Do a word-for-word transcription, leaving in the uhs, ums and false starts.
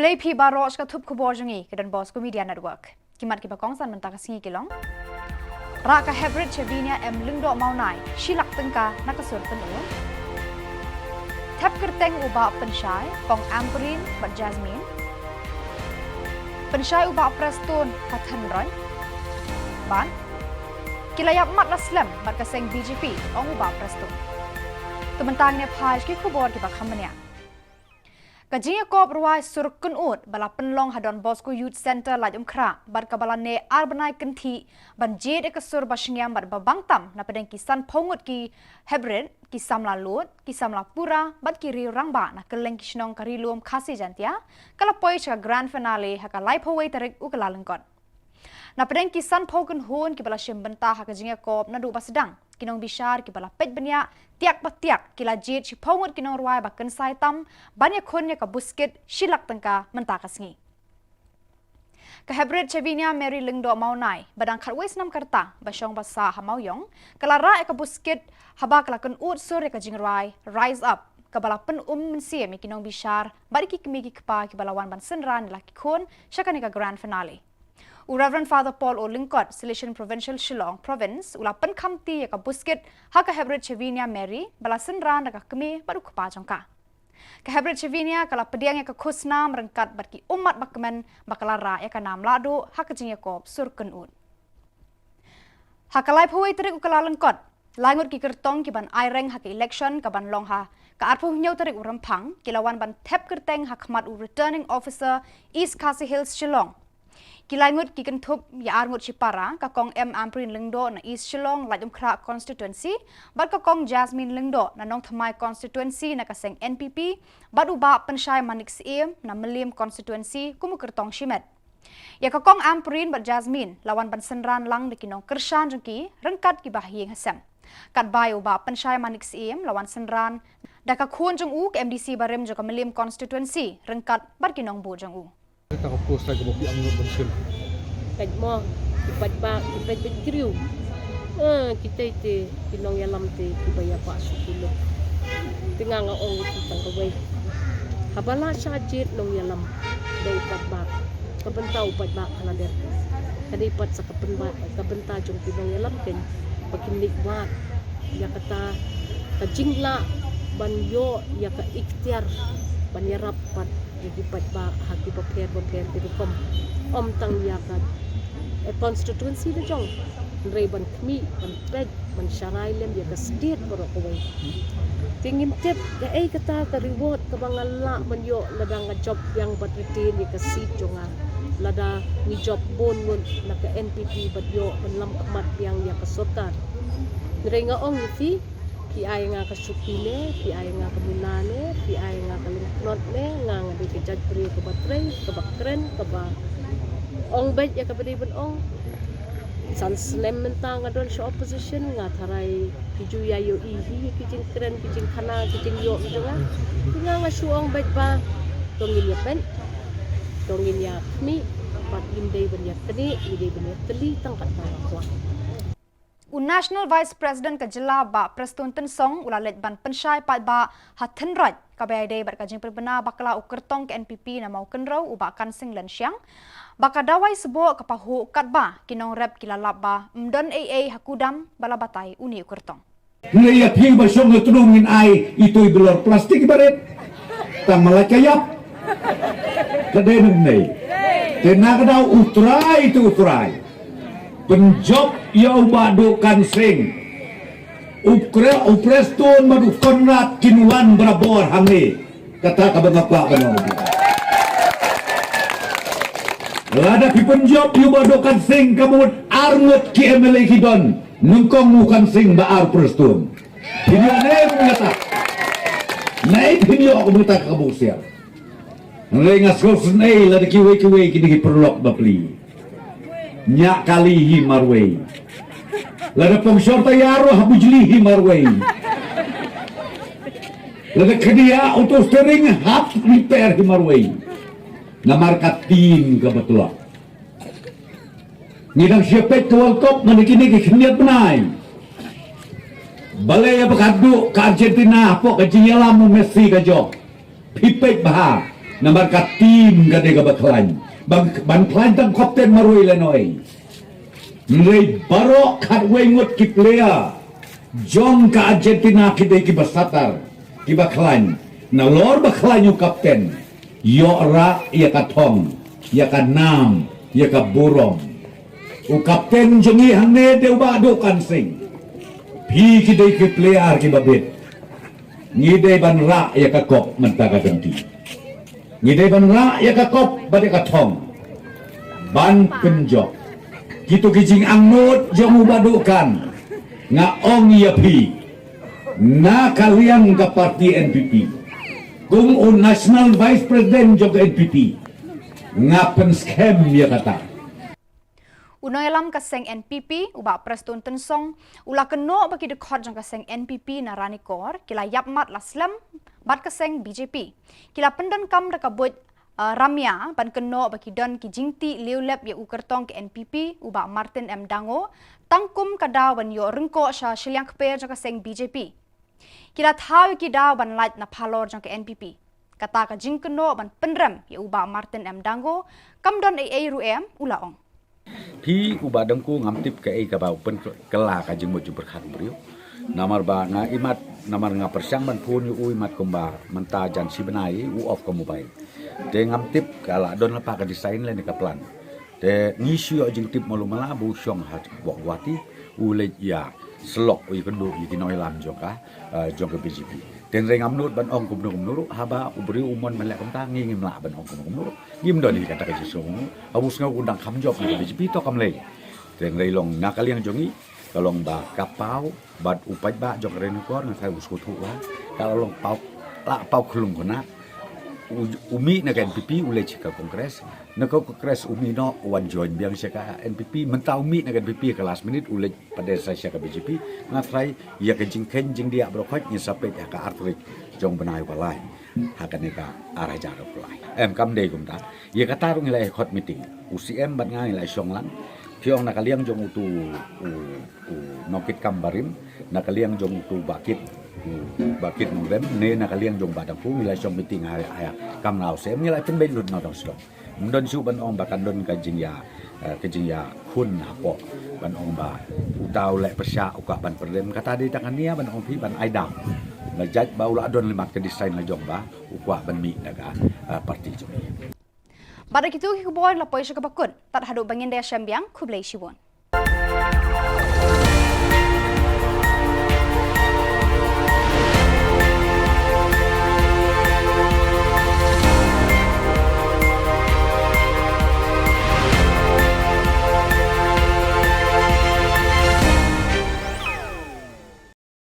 Khublei phi baroh sha ka thup khubor jong ngi ka Don Bosco Media Network. Ki mat kiba kongsan mynta ka sngi ki long: Rah ka Hybrid Chevinia M Lyngdoh Mawnai shi lak tyngka na ka sur pynur. Thep kyrteng u Bah Pynshai, Kong Ampareen bad Jasmine. Pynshai u Bah Prestone ha Tynrong. Bad ki la ïap mat la slem bad ka seng B J P, ong u Bah Prestone. Te mynta ngin ïa phai sha ki khubor kiba kham bniah. Ka jingïakop rwai sur kynud ba la pynlong ha Don Bosco Youth Centre Laitumkhrah bad kaba la neh ar bnai kynthih ban jied ïa ka sur ba shngiam bad ba bang tam na pdeng ki sanphew ngut ki hybrid, ki samla lud, ki samla pura bad ki riew rangbah na kylleng ki shnong ka Ri Lum Khasi Jaintia ka la poi sha ka grand finale ha ka laiphew wei tarik u Kyllalyngkot. Na pdeng ki sanphew kynhun kiba la shim bynta ha ka jingïakop naduh ba sdang, ki nongbishar kiba la peit bniah tiak ba tiak ki la jied shiphew ngut ki nongrwai ba kynsai tam ban ïakhun ïa ka buskit shi lak tyngka mynta ka sngi. Ka Hybrid Chevinia Mary Lyngdoh Mawnai ba dang khatwei snem ka rta ba shong ba sah ha Mawiong ka la rah ïa ka buskit haba ka la kynud sur ïa ka jingrwai Rise Up, kaba la pynum mynsiem ïa ki nongbishar bad ïa ki kmie ki kpa kiba la wan ban synran ïa la ki khun sha kane ka grand finale. U Reverend Father Paul O Lyngkot, Salesian Provincial Shillong Province, u la pynkhamti ïa ka buskit ha ka Hybrid Chevinia Mary ba la synran da ka kmie bad u kpa jong ka. Ka Hybrid Chevinia ka la pdiang ïa ka khusnam ryngkat bad ki ummat ba kmen ba ka la rah ïa ka nam lahduh ha ka jingïakop sur kynud. Ha ka laiphew wei tarik u Kyllalyngkot, lai ngut ki kyrtong ki ban ai reng ha ka election ka ban long ha ka arphew hynñiew tarik u Rymphang ki la wan ban thep kyrteng ha khmat u Returning Officer, East Khasi Hills, Shillong. Ki lai ngut ki kynthup ïa ar ngut shipara, ka Kong M Ampareen Lyngdoh na East Shillong Laitumkhrah Constituency bad ka Kong Jasmine Lyngdoh na Nongthymmai Constituency na ka seng N P P, bad u Bah Pynshai Manik Syiem na Mylliem Constituency kum u kyrtong shimet. Ïa ka Kong Ampareen bad Jasmine la wan ban synran lang da ki nongkyrshan jong ki ryngkat kiba ha ïing ha sem. Katba ïa u Bah Pynshai Manik Syiem la wan synran da ka khun jong u, ka M D C barim jong ka Mylliem Constituency, ryngkat bad ki nongbuh jong u. Kata ka post ka ba phi angnud ban shim. Peit mo, ki paidbah, ki peit beit briew. Eh, kita te, ki nongïalam te, kiba ïa pah shu ki lok. Te nga nga ong ïa ki tang kawei. Haba la shah jied nongïalam da u paidbah, ka bynta u paidbah ka la dep. Ka dei pat sa ka pynba, ka bynta jong ki nongïalam kein ba kin leit wad ïa kata ka jinglah ban ïoh ïa ka iktiar ban ïarap pat ïa ki paidbah ha ki bapher bapher ki rukom. Ym tang ïa ka, eh, constituency la jong, hynrei ban khmih, ban peit, ban sharai lem ïa ka state baroh kawei. Te ngin tip kaei kata ka reward kaba nga lah ban ïoh lada nga jop biang bad retain ïa ka seat jong nga, lada ngi jop bun ngut na ka N P P bad ïoh ban lam khmat biang ïa ka sorkar. Hynrei nga ong ïa phi, phi ai nga ka shuki ne, phi ai nga ka muna ne, phi ai nga ka lyngkot ne, nga nga dei ka jaitbynriew kaba trei, kaba kren, kaba ong beit ïa kaba dei ban ong. San snem mynta nga don sha opposition, nga tharai ki ju ïa ïohi hi ki jingkren, ki jingkhana, ki jingïoh ki jong nga. Te nga nga shu ong beit ba to ngin ïa peit, to ngin ïa khmih, bad ngim dei ban ïa knieh, ngim dei ban ïa tylli tang katba nga kwah. U National Vice President ka jylla Bah Prestone Tynsong u la leit ban pynshai paidbah ha Tynrong, kaba ïadei bad ka jingpynbna bakla u kyrtong ka N P P na Mawkynrew u Bah Kansing Lynshiang, ba ka dawai sboh ka pahuh katba ki nongrep ki la lap ba ym don ei ei ha kudam ba la batai une u kyrtong. Hynrei ïa phi ba shong ha tnum ngin ai itu i bilor plastik i barit. Tang ma la ka ïap. Ka dei mynne. Te na ka daw u trai tu u trai. Pynjop ïa u Bah Duh Kansing. U Kre-, u Prestone bad u Conrad kin wan barabor hangne. Kata kaba nga kwah ban ong. Lada phi pynjop ïa u Bah Duh Kansing ka mut ar ngut ki M L A ki don. Nyngkong u Kansing ba ar Prestone. Phin ïoh ne kumta. Nai phin ïoh kumta ka buh siar. Hynrei nga sngewsynei lada kiwei kiwei kine ki paralok bapli. Ñiah kali hi marwei. Lada pongshor tayar ruh ha bujli hi marwei. Lada khyndiat auto steering hap repair hi marwei. Namar ka team kaba tlot. Ngi dang shu peit ka World Cup mynta kine ki khyndiat bnai. Balei ïa ba ka duh ka Argentina hapoh ka jingïalam u Messi ka jop. Phi peit bha. Namar ka team ka dei kaba khlaiñ. Ban, ban khlaiñ tang kapten marwei lehnohei. Hynrei baroh khatwei ngut ki player jong ka Argentina ki dei kiba satar, kiba khlaiñ. Nalor ba khlaiñ u kapten, ïoh rah ïa ka thong, ïa ka nam, ïa ka burom. U kapten jong ngi hangne dei u Bah Dukan Sing. Phi ki dei ki player kiba bit. Ngi dei ban rah ïa ka kop mynta ka kynti. Ngi dei ban rah ïa ka kop bad ïa ka thong. Ban pynjop kito ki jingangnud jong u Bah Dukan, nga ong ïa phi, na ka liang ka parti N P P, kum u National Vice President jong ka N P P, nga pynskhem ïa kata. U nongïalam ka seng N P P, u Bah Prestone Tynsong, u la kynnoh ba ki dkhot jong ka seng N P P na Ranikor ki la ïapmat la slem bad ka seng B J P. Ki la pyndonkam da ka buit, uh, Ramia ban kynnoh ba ki don ki jingtih liewlep ïa u kyrtong ka N P P, u Bah Martin M Dango, tang kum ka daw ban ïoh ryngkoh sha shiliang kper jong ka seng B J P. Ki la thaw ïa ki daw ban lait na phalor jong ka N P P. Kata ka jingkynnoh ban pynrem ïa u Bah Martin M Dango kam don ei ei ruh em, u la ong. Phi u Bah Dangku ngam tip kaei kaba u pynkylla ka jingmut jingpyrkhat u briew. Namar ba nga imat, namar nga pyrshang ban phone ïa u imat kumba mynta jan shi bnai u off ka mobile. Te ngam tip ka la don lypa ka design lane ka plan. Te ngi shu ïoh jingtip malu mala ba u shong ha Guwahati, u leit ïa slok, u ïakynduh ïa ki nongïalam jong ka, eh, jong ka B J P. Te hynrei ngam nud ban ong kumno kumno ruh, haba u briew u mon ban leh kumta, ngi ngim lah ban ong kumno kumno ruh. Ngim don hi kata ka jingsngew kumno. Haba u sngew u dang kham jop na ka B J P to kam lei. Te hynrei long na ka liang jong ngi, ka long ba ka paw bad u paidbah jong ka Ranikor, nga tharai u sngewthuh ba ka la long paw, la paw khlung khynnah. U, u mih na ka N P P, u leit sha ka Congress. Na ka Congress u mih noh, u wan join biang sha ka N P P. Mynta u mih na ka N P P ka last minute, u leit pat sa sha ka B J P. Nga tharai ïa ka jingkheiñ jingdiah baroh khoit ngin sa peit ha ka artylli jong u bnai uba lai. Ha kane ka ar hajar arphew lai. Em, kam dei kumta. Ïa kata ruh ngi la ïa khot meeting. U C M bad nga ngi la ïa shong lang. Phi ong na ka liang jong utu u, u nongkitkam barim, na ka liang jong utu Bah Kit, u Bah Kit Nongrem, ne na ka liang jong Bah Dangku ngi la ïa shong meeting ha, ha, kam na u C M ngi la ïa pynbeit lut na u dang sdang. Ym don shuh ban ong ba kan don ka jingïa, eh, ka jingïakhun hapoh. Ban ong ba uta u leh pyrshah u kwah ban pynrem. Kata dei tang ka nia ban ong phi ban ai dam. La jait ba u la don limmat ka design la jong ba u kwah ban mih na ka, eh, parti jong ngi. Bad da kitu ki khubor la poi sha kaba kut. Tad haduh ba ngin da ïashem biang, khublei shibun.